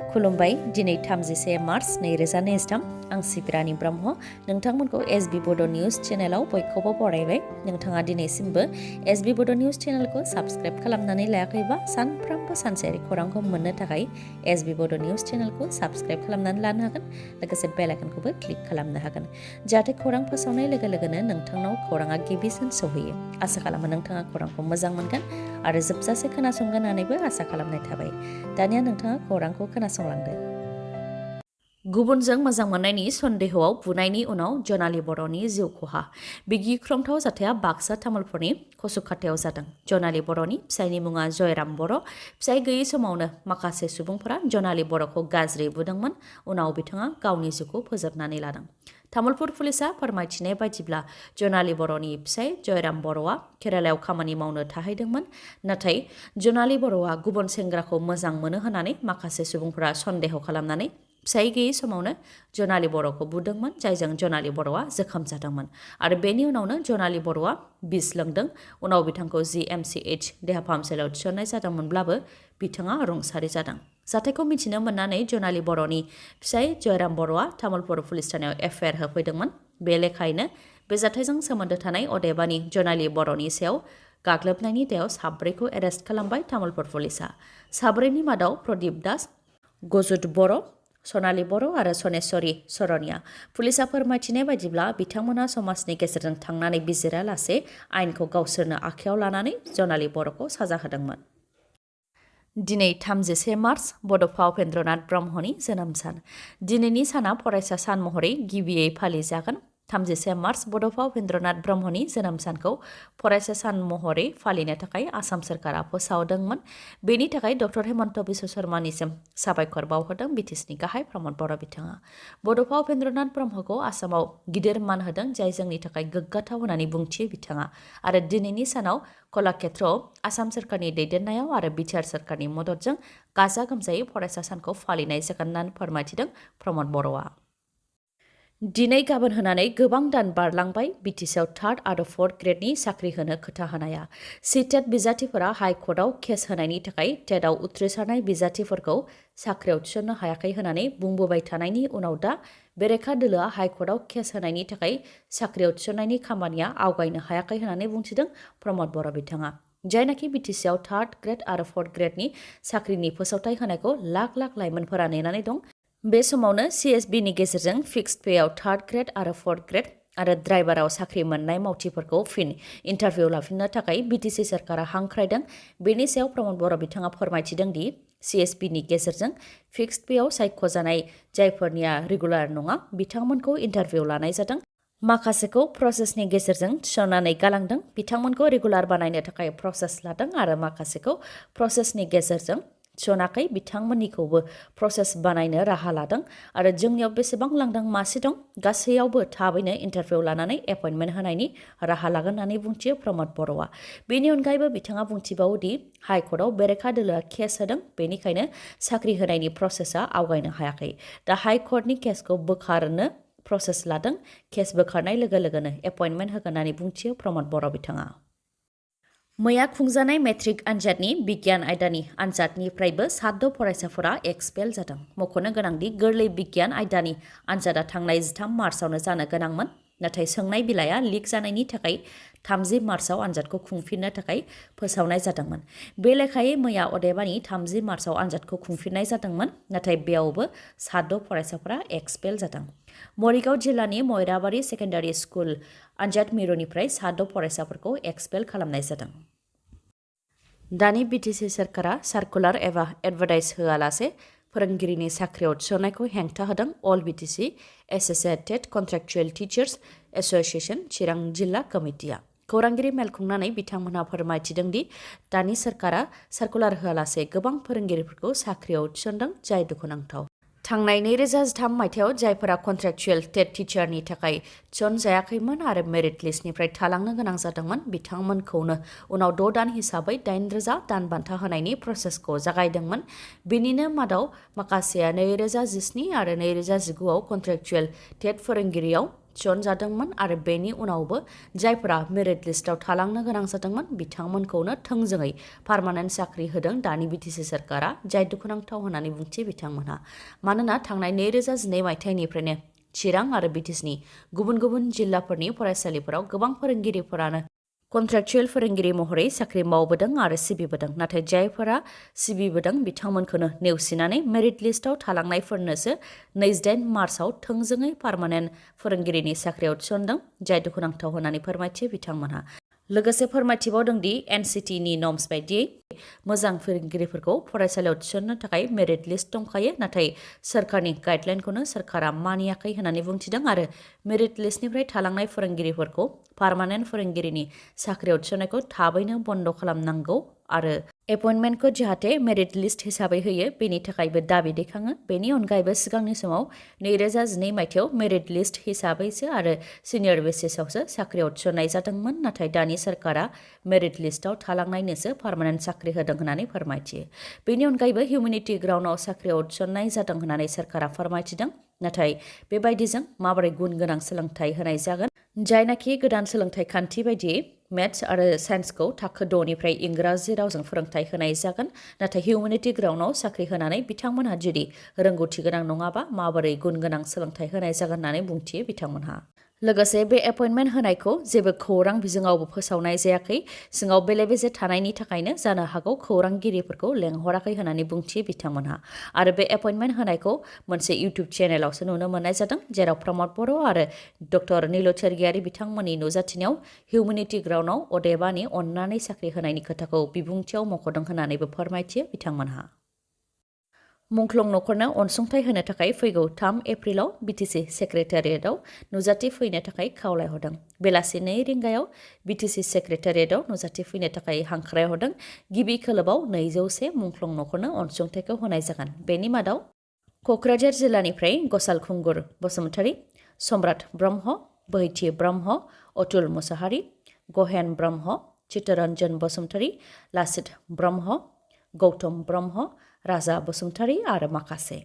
खुलुमबाय दिनै 31 मार्च 2023 आं सिब्रानि ब्रह्म नोंथांमोनखौ SB Bodo News चेनेलाव बयखौबो बरायबाय नोंथाङा दिनैसिमबो SB Bodo News चेनेलखौ साबस्क्राइब खालामनानै लायाखैबा सानफ्रोमबो सानसेयारि खौरांखौ मोननो थाखाय SB Bodo News चेनेलखौ साबस्क्राइब खालामनानै लानो हागोन लोगोसे बेल आइकनखौबो क्लिक खालामनो हागोन जाहाथे खौरां फोसावनाय लोगो लोगोनो नोंथांनाव खौराङा गिबिसिन सौहैयो आसा खालामो नोंथाङा खौरांखौ मोजां मोनगोन आरो जोबजासे खोनासंगोन होननानैबो आसा खालामनाय थाबाय दानिया नोंथाङा खौरांखौ खोनासंलांदो गुबुनजों मोजां मोननायनि सन्देहआव बुनायनि उनाव जनाली बर'नि जिउ खहा बे गिख्रंथाव जाथाया बाक्सा तामुलपुरनि कसुखाथायाव जादों जनाली बर'नि फिसायनि मुङा जयराम बर' फिसाय गैयै समावनो माखासे सुबुंफोरा जनाली बर'खौ गाज्रि बुदोंमोन उनाव बिथाङा गावनि जिउखौ फोजोबनानै लादों तामुलपुर पुलिसा फोरमायथिनाय बायदिब्ला जनाली बर'नि फिसाय जयराम बर'आ केरालायाव खामानि मावनो थाहैदोंमोन नाथाय जनाली बर'आ गुबुन सेंग्राखौ मोजां मोनो होननानै माखासे सुबुंफोरा सन्देह खालामनानै फिसाय गैयै समावनो जनाली बर'खौ बुदोंमोन जायजों जनाली बर'आ जोखोम जादोंमोन आरो बेनि उनावनो जनाली बर'आ बिस लोंदों उनाव बिथांखौ GMCH देहा फाहामसालियाव थिसननाय जादोंमोनब्लाबो बिथाङा रुंसारि जादों जाथायखौ मिथिनो मोननानै जनाली बर'नि फिसाय जयराम बर'आ तामुलपुर पुलिस थानायाव FIR होफैदोंमोन बे लेखायैनो बे जाथायजों सोमोन्दो थानाय अदेबानि जनाली बर'नि सायाव गाग्लोबनायनि दायाव साब्रैखौ एरेस्ट खालामबाय तामुलपुर पुलिसा साब्रैनि मादाव प्रदीप दास गजुद बर' सनाली बर' आरो सनेश्वरी सरनिया पुलिसा फोरमायथिनाय बायदिब्ला बिथांमोना समाजनि गेजेरजों थांनानै बिजिरालासे आयेनखौ गावसोरनो आखायाव लानानै जनाली बर'खौ साजा होदोंमोन दिनै 31 मार्च बड'फा उपेन्द्रनाथ ब्रह्मनि जोनोम सान दिनैनि साना फरायसा सान महरै गिबियै फालिजागोन 31 मार्च बड'फा उपेन्द्रनाथ ब्रह्मनि जोनोम सानखौ फरायसा सान महरै फालिनो थाखाय आसाम सोरखारा फोसावदोंमोन बेनि थाखाय डक्टर हेमन्त बिश्व शर्मानिसिम साबायखर बावहरदों बिटिसिनि गाहाय प्रमद बर' बिथाङा बड'फा उपेन्द्रनाथ ब्रह्मखौ आसामाव गिदिर मान होदों जाय जोंनि थाखाय गोग्गाथाव होननानै बुंथियो बिथाङा आरो दिनैनि सानाव कलाक्षेत्रआव आसाम सोरखारनि दैदेननायाव आरो बिटिआर सोरखारनि मददजों गाजा गोमजायै फरायसा सानखौ फालिनाय जागोन होननानै फोरमायथिदों प्रमद बर'आ दिनै गाबोन होनानै गोबां दान बारलांबाय बिटिसिआव 3rd आरो 4th ग्रेडनि साख्रि होनो खोथा होनाया सिटेट बिजाथिफोरा हाइकर्टआव केस होनायनि थाखाय टेटआव उथ्रिसारनाय बिजाथिफोरखौ साख्रियाव थिसननो हायाखै होननानै बुंबोबाय थानायनि उनाव दा बेरेखा दोलोआ हाइकर्टआव केस होनायनि थाखाय साख्रियाव थिसननायनि खामानिया आवगायनो हायाखै होननानै बुंथिदों प्रमद बर' बिथाङा जायनाखि बिटिसिआव 3rd ग्रेड आरो 4th ग्रेडनि साख्रिनि फोसावथाय होनायखौ लाख लाख लाइमोनफोरा नेनानै दं बे समावनो CSBनि गेजेरजों फिक्स्ड पेआव 3rd ग्रेड आरो 4th ग्रेड आरो ड्राइभाराव साख्रि मोननाय मावथिफोरखौ फिन इन्टारभिउ लाफिननो थाखाय बिटिसि सरकारा हांख्रायदों बेनि सायाव प्रमद बर' बिथाङा फोरमायथिदों दि CSBनि गेजेरजों फिक्स्ड पेआव सायख'जानाय जायफोरनिया रेगुलार नङा बिथांमोनखौ इन्टारभिउ लानाय जादों माखासेखौ प्रसेसनि गेजेरजों थिसननानै गालांदों बिथांमोनखौ रेगुलार बानायनो थाखाय प्रसेस लादों आरो माखासेखौ प्रसेसनि गेजेरजों थिसनाखै बिथांमोननिखौबो प्रसेस बानायनो राहा लादों आरो जोंनियाव बेसेबां लांदां मासि दं गासैयावबो थाबैनो इन्टारभिउ लानानै एपइन्टमेन्ट होनायनि राहा लागोन होननानै बुंथियो प्रमद बर'आ बेनि अनगायैबो बिथाङा बुंथिबावो दि हाइकर्टआव बेरेखा दोलोआ केस होदों बेनिखायनो साख्रि होनायनि प्रसेसा आवगायनो हायाखै दा हाइकर्टनि केसखौ बोखारनो प्रसेस लादों केस बोखारनाय लोगो लोगोनो एपइन्टमेन्ट होगोन होननानै बुंथियो प्रमद बर' बिथाङा मैया खुंजानाय मेट्रिक आनजादनि बिगियान आयदानि आनजादनिफ्रायबो 7 फरायसाफोरा एक्सपेल जादों मख'नो गोनांदि गोरलै बिगियान आयदानि आनजादा थांनाय 13 मार्चआवनो जानो गोनांमोन नाथाय सोंनाय बिलाइया लिक जानायनि थाखाय 30 मार्चआव आनजादखौ खुंफिननो थाखाय फोसावनाय जादोंमोन बे लेखायै मैया अदेबानि 30 मार्चआव आनजादखौ खुंफिननाय जादोंमोन नाथाय बेयावबो 7 फरायसाफोरा एक्सपेल जादों मरिगाव जिल्लानि मयराबारि सेकेन्डारि स्कुल आनजाद मिरुनिफ्राय 7 फरायसाफोरखौ एक्सपेल खालामनाय जादों दानि बिटिसि सरकारा सार्कुलार एबा एडभार्टाइज होआलासे फोरोंगिरिनि साख्रियाव थिसननायखौ हेंथा होदों अल बिटिसि एसोसिएटेड कन्ट्रेक्चुएल टिचार्स एसोसिएशन चिरां जिल्ला कमिटिया खौरांगिरि मेल खुंनानै बिथांमोनहा फोरमायथिदों दि दानि सरकारा सार्कुलार होआलासे गोबां फोरोंगिरिफोरखौ साख्रियाव थिसनदों जाय दुखुनांथाव थांनाय 2013 मायथाइयाव जायफोरा कन्ट्रेक्चुएल टेट टिचारनि थाखाय थिसनजायाखैमोन आरो मेरिट लिस्टनिफ्राय थालांनो गोनां जादोंमोन बिथांमोनखौनो उनाव 6 दान हिसाबै 8,000 दान बान्था होनायनि प्रसेसखौ जागायदोंमोन बेनिनो मादाव माखासेया 2017 आरो 2019आव कन्ट्रेक्चुएल टेट फोरोंगिरियाव थिसनजादोंमोन आरो बेनि उनावबो जायफोरा मेरिट लिस्टआव थालांनो गोनां जादोंमोन बिथांमोनखौनो थोंजोङै पार्मानेन्ट साख्रि होदों दानि बिटिसि सरकारा, जाय दुखुनांथाव होननानै बुंथियो बिथांमोनहा। मानोना थांनाय 2012 मायथाइनिफ्रायनो चिरां आरो बिटिसिनि गुबुन गुबुन जिल्लाफोरनि फरायसालिफोराव गोबां फोरोंगिरिफोरानो कन्ट्रेक्चुएल फोरोंगिरि महरै साख्रि मावबोदों आरो सिबिबोदों। नाथाय जायफोरा सिबिबोदों बिथांमोनखौनो नेवसिनानै मेरिट लिस्टआव थालांनायफोरनोसो 28 मार्चआव थोंजोङै पार्मानेन्ट फोरोंगिरिनि साख्रियाव थिसनदों, जाय दुखुनांथाव होननानै फोरमायथियो बिथांमोनहा। लोगोसे फोरमायथिबावदों दि एनसिटिनि नर्म्स बायदियै मोजां फोरोंगिरिफोरखौ फरायसालियाव थिसननो थाखाय मेरिट लिस्ट दंखायो, नाथाय सोरखारनि गाइडलाइनखौनो सोरखारा मानियाखै होननानै बुंथिदों आरो मेरिट लिस्टनिफ्राय थालांनाय फोरोंगिरिफोरखौ पार्मानेन्ट फोरोंगिरिनि साख्रियाव थिसननायखौ थाबैनो बन्द खालामनांगौ आरो एपइन्टमेन्टखौ जाहाथे मेरिट लिस्ट हिसाबै होयो बेनि थाखायबो दाबि दैखाङो। बेनि अनगायैबो सिगांनि समाव 2012 मायथाइयाव मेरिट लिस्ट हिसाबैसो आरो सिनियर बेसिसावसो साख्रियाव थिसननाय जादोंमोन, नाथाय दानि सोरखारा मेरिट लिस्टआव थालांनायनोसो पार्मानेन्ट साख्रि होदों होननानै फोरमायथियो। बेनि अनगायैबो हिउमेनिटी ग्राउन्डआव साख्रियाव थिसननाय जादों होननानै सोरखारा फोरमायथिदों, नाथाय बेबायदिजों माबोरै गुन गोनां सोलोंथाइ होनाय जागोन, जायनाखि गोदान सोलोंथाइ खान्थि बायदियै मेथ्स आरो साइन्सखौ थाखो 6 निफ्राय इंराजि रावजों फोरोंथाइ होनाय जागोन, नाथाय हिउमेनिटी ग्राउन्डआव साख्रि होनानै बिथांमोनहा जुदि रोंगौथि गोनां नङाबा माबोरै गुन गोनां सोलोंथाइ होनाय जागोन होननानै बुंथियो बिथांमोनहा। लोगोसे बे एपइन्टमेन्ट होनायखौ जेबो खौरां बिजोङावबो फोसावनाय जायाखै, सिङाव बेले बेजे थानायनि थाखायनो जानो हागौ खौरांगिरिफोरखौ लेंहराखै होननानै बुंथियो बिथांमोनहा। आरो बे एपइन्टमेन्ट होनायखौ मोनसे इउटुब चेनेलावसो नुनो मोननाय जादों, जेराव प्रमद बर' आरो डक्टर नीलु सरगियारि बिथांमोननि नुजाथिनायाव हिउमेनिटी ग्राउन्डआव अदेबानि अननानै साख्रि होनायनि खोथाखौ बिबुंथियाव मख'दों होननानैबो फोरमायथियो बिथांमोनहा। मुंख्लं नखरनो अनसुंथाइ होनो थाखाय फैगौ 3 एप्रिलाव बिटिसि सेक्रेटारियेटआव नुजाथि फैनो थाखाय खावलायहरदों। बेलासि 2 रिंगायाव बिटिसि सेक्रेटारियेटआव नुजाथि फैनो थाखाय हांख्रायहरदों। गिबि खोलोबाव 200 मुंख्लं नखरनो अनसुंथाइखौ होनाय जागोन। बेनि मादाव क'क्राझार जिल्लानिफ्राय गसालखुंगुर बसुमतारी, सम्राट ब्रह्म, बोहैथि ब्रह्म, अतुल मुसाहारि, गहेन ब्रह्म, चित्तरन्जन बसुमतारी, लासित ब्रह्म, गौतम ब्रह्म, राजा बसुमतारी आरो माखासे।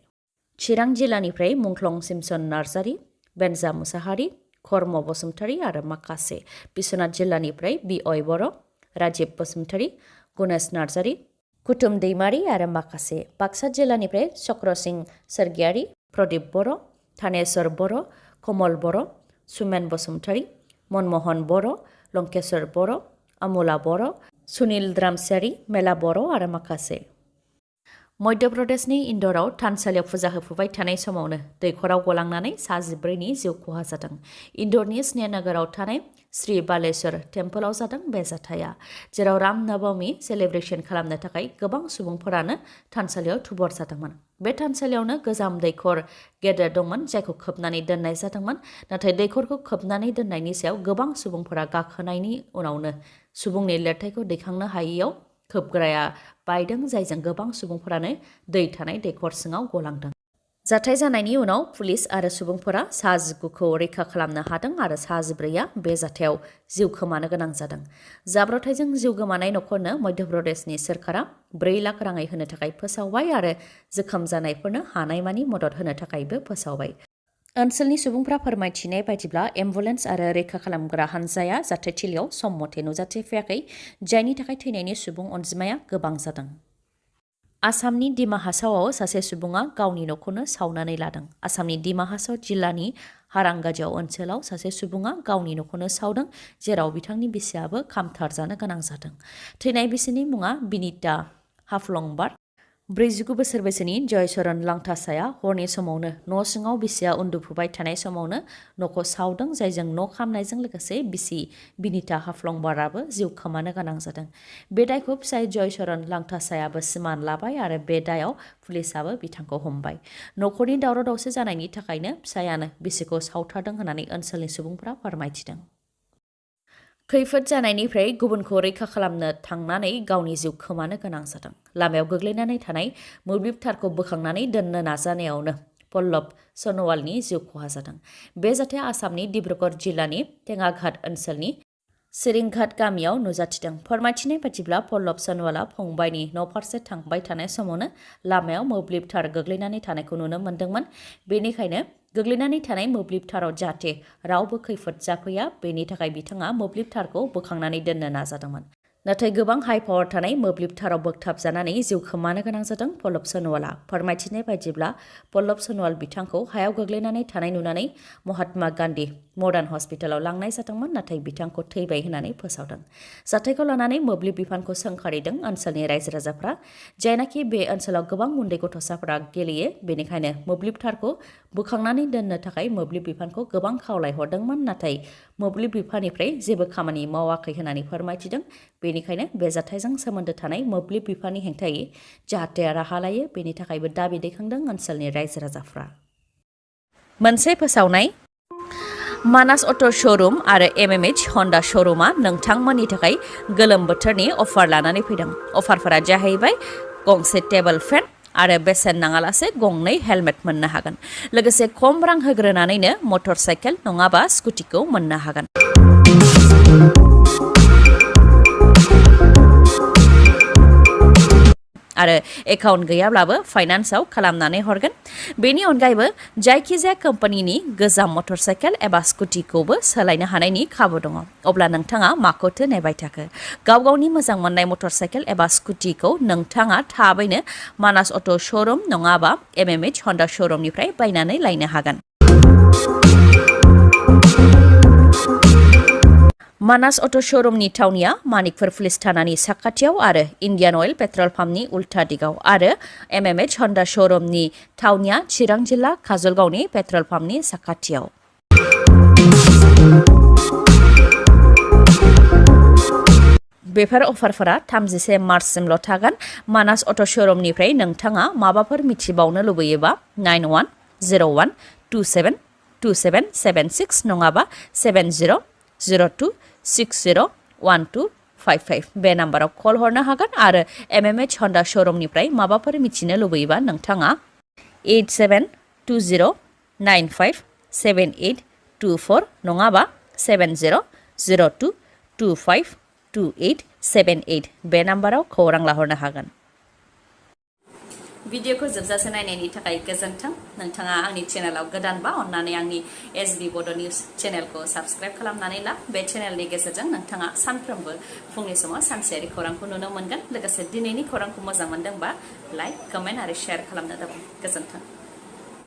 चिरां जिल्लानिफ्राय मुंख्लं सिमसन नार्जारी, बेनजा मुसाहारि, खर्म बसुमतारी आरो माखासे। बिश्वनाथ जिल्लानिफ्राय बिअय बर', राजिब बसुमतारी, गुनेश नार्जारी, कुतुम दैमारी आरो माखासे। बाक्सा जिल्लानिफ्राय चक्रसिं सरगियारि, प्रदीप बर', थानेश्वर बर', कमल बर', सुमेन बसुमतारी, मनमोहन बर', लंकेश्वर बर', अमुला बर', सुनील द्रामसियारि, मेला बर' आरो माखासे। मध्य प्रदेशनि इन्दौराव थानसालियाव फुजा होफुबाय थानाय समावनो दैखराव गलांनानै सा 14नि जिउ खहा जादों। इन्दौरनि स्नेहनगराव थानाय श्री बालेश्वर टेम्पलआव जादों बे जाथाया, जेराव राम नवमी सेलिब्रेशन खालामनो थाखाय गोबां सुबुंफोरानो थानसालियाव थुबर जादोंमोन। बे थानसालियावनो गोजाम दैखर गेदेर दंमोन, जायखौ खोबनानै दोननाय जादोंमोन, नाथाय दैखरखौ खोबनानै दोननायनि सायाव गोबां सुबुंफोरा गाखोनायनि उनावनो सुबुंनि लिरथायखौ दैखांनो हायैयाव खोबग्राया बायदों, जायजों गोबां सुबुंफोरानो दै थानाय दैखर सिङाव गलांदों। जाथाय जानायनि उनाव पुलिस आरो सुबुंफोरा सा 19खौ रैखा खालामनो हादों आरो सा 14आ बे जाथायाव जिउ खोमानो गोनां जादों। जाब्रबथायजों जिउ गोमानाय नखरनो मध्य प्रदेशनि सोरखारा 4 लाख राङै होनो थाखाय फोसावबाय आरो जोखोम जानायफोरनो हानायमानि मदद होनो थाखायबो फोसावबाय। ओनसोलनि सुबुंफ्रा फोरमायथिनाय बायदिब्ला एम्बुलेन्स आरो रैखा खालामग्रा हान्जाया जाथायथिलियाव सम मथे नुजाथिफैयाखै, जायनि थाखाय थैनायनि सुबुं अनजिमाया गोबां जादों। आसामनि डिमा हासावआव सासे सुबुङा गावनि न'खौनो सावनानै लादों। आसामनि डिमा हासाव जिल्लानि हारांगाजाव ओनसोलाव सासे सुबुङा गावनि न'खौनो सावदों, जेराव बिथांनि बिसियाबो खामथारजानो गोनां जादों। थैनाय बिसिनि मुङा बिनिता हाफ्लंबार। 49 बोसोर बैसोनि जयचरण लांथासाया हरनि समावनो न' सिङाव बिसिया उन्दुफुबाय थानाय समावनो न'खौ सावदों, जायजों न' खामनायजों लोगोसे बिसि बिनिता हाफ्लंबाराबो जिउ खोमानो गोनां जादों। बे दायखौ फिसाय जयचरण लांथासायाबो सिमान लाबाय आरो बे दायाव पुलिसाबो बिथांखौ हमबाय। न'खरनि दावराव दावसि जानायनि थाखायनो फिसायानो बिसिखौ सावथारदों होननानै ओनसोलनि सुबुंफ्रा फोरमायथिदों। खैफोद जानायनिफ्राय गुबुनखौ रैखा खालामनो थांनानै गावनि जिउ खोमानो गोनां जादों। लामायाव गोग्लैनानै थानाय मोब्लिब थारखौ बोखांनानै दोननो नाजानायावनो पल्लभ सन'वालनि जिउ खहा जादों। बे जाथाया आसामनि डिब्रुगड़ जिल्लानि टेङाघाट ओनसोलनि सिरिंघाट गामियाव नुजाथिदों। फोरमायथिनाय बादिब्ला पल्लभ सनवाला फंबायनि न' फारसे थांबाय थानाय समावनो लामायाव मोब्लिब तार गोग्लैनानै थानायखौ नुनो मोन्दोंमोन। बेनिखायनो गोग्लैनानै थानाय मोब्लिब ताराव जाहाथे रावबो खैफोद जाफैया बेनि थाखाय बिथाङा मोब्लिब तारखौ बोखांनानै दोननो नाजादोंमोन। नाथाय गोबां हाइ पावार थानाय मोब्लिब ताराव बोगथाबजानानै जिउ खोमानो गोनां जादों पल्लभ सनवाला। फोरमायथिनाय बायदिब्ला पल्लभ सनवाल बिथांखौ हायाव गोग्लैनानै थानाय नुनानै महात्मा गान्धी मडार्न हस्पिटालाव लांनाय जादोंमोन, नाथाय बिथांखौ थैबाय होननानै फोसावदों। जाथायखौ लानानै मोब्लिब बिफानखौ सोंखारिदों ओनसोलनि रायजो राजाफ्रा। जायनाखि बे ओनसोलाव गोबां उन्दै गथ'साफोरा गेलेयो, बेनिखायनो मोब्लिब तारखौ बोखांनानै दोननो थाखाय मोब्लिब बिफानखौ गोबां खावलायहरदोंमोन, नाथाय मोब्लिब बिफाननिफ्राय जेबो खामानि मावाखै होननानै फोरमायथिदों। बेनिखायनो बे जाथायजों सोमोन्दो थानाय मोब्लिब बिफाननि हेंथायै जाहाथे राहा लायो बेनि थाखायबो दाबि दैखांदों ओनसोलनि रायजो राजाफ्रा। मोनसे फोसावनाय मानास अट' श'रुम आरो MMH हन्डा श'रुमा नोंथांमोननि थाखाय गोलोम बोथोरनि अफार लानानै फैदों। अफारफोरा जाहैबाय गंसे टेबोल फेन आरो बेसेन नाङालासे गंनै हेलमेट मोननो हागोन। लोगोसे खम रां होग्रोनानैनो मटर साइकेल नङाबा स्कुटिखौ मोननो हागोन। आरो एकाउन्ट गैयाब्लाबो फाइनान्सआव खालामनानै हरगोन। बेनि अनगायैबो जायखिजाया कम्पानिनि गोजाम मटर साइकेल एबा स्कुटिखौबो सोलायनो हानायनि खाबु दङ। अब्ला नोंथाङा माखौथो नेबाय थाखो? गाव गावनि मोजां मोननाय मटर साइकेल एबा स्कुटिखौ नोंथाङा थाबैनो मानास अट' श'रुम नङाबा MMH हन्डा श'रुमनिफ्राय बायनानै लायनो हागोन। मानास अट' श'रुमनि थावनिया मानिकपुर पुलिस थानानि साखाथियाव आरो इन्डियान अइल पेट्रल पाम्पनि उल्था दिगाव आरो MMH हन्डा श'रुमनि थावनिया चिरां जिल्ला काजलगावनि पेट्रल पाम्पनि साखाथियाव। बेफोर अफारफोरा 31 मार्चसिमल' थागोन। मानास अट' श'रुमनिफ्राय नोंथाङा माबाफोर मिथिबावनो लुबैयोबा 9101272776 नङाबा 7002601255 बे नाम्बाराव कल हरनो हागोन। आरो MMH हन्डा श'रुमनिफ्राय माबाफोर मिथिनो लुबैयोबा नोंथाङा 8720957824 नङाबा 7002252878 बे नाम्बाराव खौरां लाहरनो हागोन। भिडिअखौ जोबजासे नायनायनि थाखाय गोजोन्थों। नोंथाङा आंनि चेनेलाव गोदानबा अन्नानै आंनि SB बड' निउस चेनेलखौ साबस्क्राइब खालामनानै ला। बे चेनेलनि गेजेरजों नोंथाङा सानफ्रोमबो फुंनि समाव सानसेयारि खौरांखौ नुनो मोनगोन। लोगोसे दिनैनि खौरांखौ मोजां मोनदोंबा लाइक, कमेन्ट आरो शेयार खालामनो दाबाव। गोजोन्थों।